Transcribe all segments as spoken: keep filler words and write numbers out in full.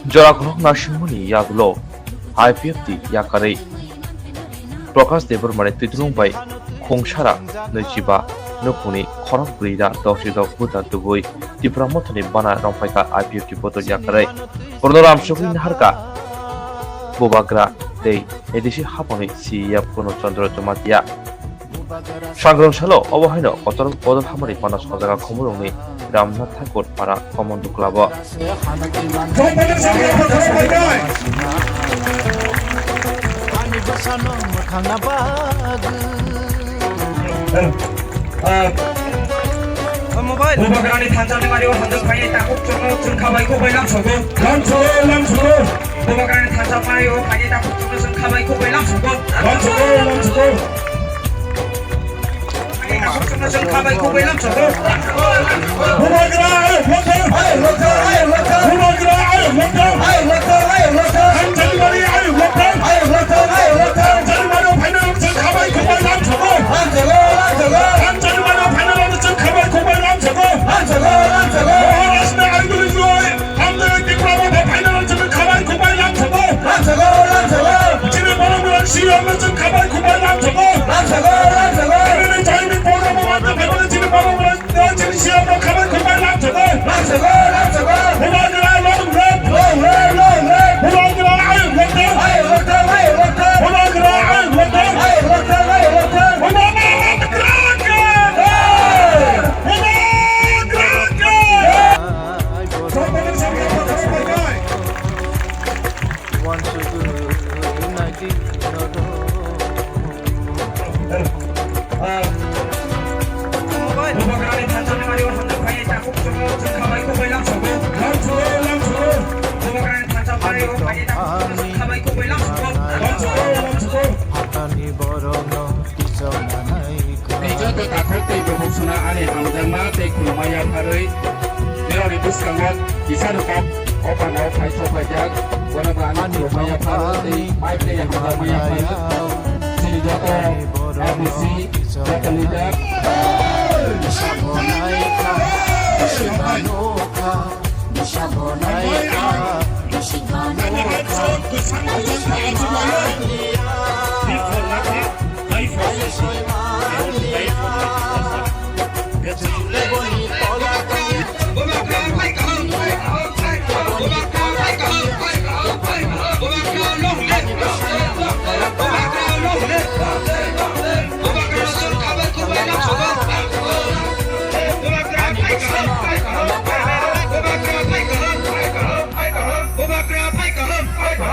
Jora khorok naisingmani yagulo I P F T yakarwi Prakash Debbarmani twidulung bai khungsara nwichiba nukhungni khorok bwrwi ra dosi dok buthar tubui Tipra Mothani bana rwngphaikha I P F T bodol yakarwi. Borno ramsogwi naharkha Bubagra tei A D C haphangni C E M Purno Chandra Jamatia. Sangrong salo obo haino kotor bodol hamari pano sajak khumulwngni Ramnath Thakur para Komon Duklabo. Bubagrani thansa ni mari o thansa phai takuk chukno chwng khabai kubai lam sogo. Lam sogo, lam sogo. Bubagrani thansa mari o phai takuk chukno chwng khabai kubai lam sogo. Lam sogo, lam sogo. Bubagra, ayuk loktham. Ayuk loktham, ayuk loktham. Bubagra, ayuk loktham. Ayuk loktham, ayuk loktham. Thansa ni mari, ayuk loktham. Ayuk loktham, ayuk loktham. Thansa ni mari o phaina rok chwng khabai kubai lam sogo. Lam sogo, lam sogo. Thansa ni mari o phaina rok chwng khabai kubai lam sogo. Lam sogo, lam sogo. Maharashtra Aiguli Joy. Hamjani Tipra Motha final chini khabai kubai lam sogo. Lam sogo, lam sogo. Chini borok rok C E M no chini khabai kubai lam sogo. Lam sogo, lam sogo. Chini chini borok rok chini borok rok chini C E M no khabai kubai lam sogo. Lam sogo, lam sogo. Bubagra long live. Long live, long live. Bubagra ayuk loktham. Ayuk loktham, ayuk loktham. Bubagra ayuk loktham. Ayuk loktham, ayuk loktham. Bubagra ayuk loktham. Hey! Bubagra ayuk loktham. Tei joto takhuk tei bukhuk sona ani hamjakma tei khulumma yapharwi, borokni bwskango kisa rwkap o pandao phai sok phaijak, bono bo ani khulumma yapharwi tei mai tei hamjakma yapharwi. Chini joto M D C, joto leader.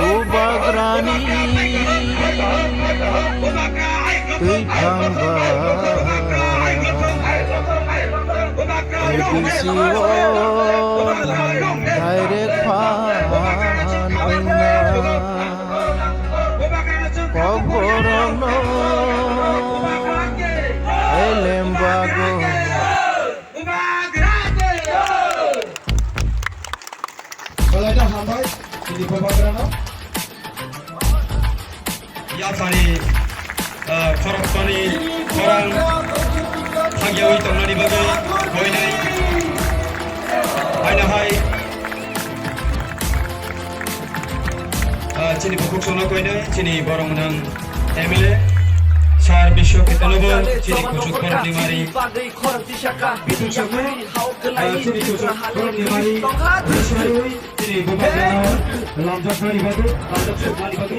Bubagrani twi thangba A D C o direct phan wngna. Kokborokno elem bago. Belai no hambai, chini Bubagrano. Yaphani, ah, khoroktoni khorang hagyawi tongnani bagwi koinai. Haino hai, ah, chini bukhuk songno koinai, chini borok nang M L A, Sir Biswa Ketanobo, chini kuchuk borokni mari. Bitu Chakma, ah, chini kuchuk borokni mari, Biswa Rui, chini Bubagrano lamjak nani bagwi, lamjak sukmani bagwi.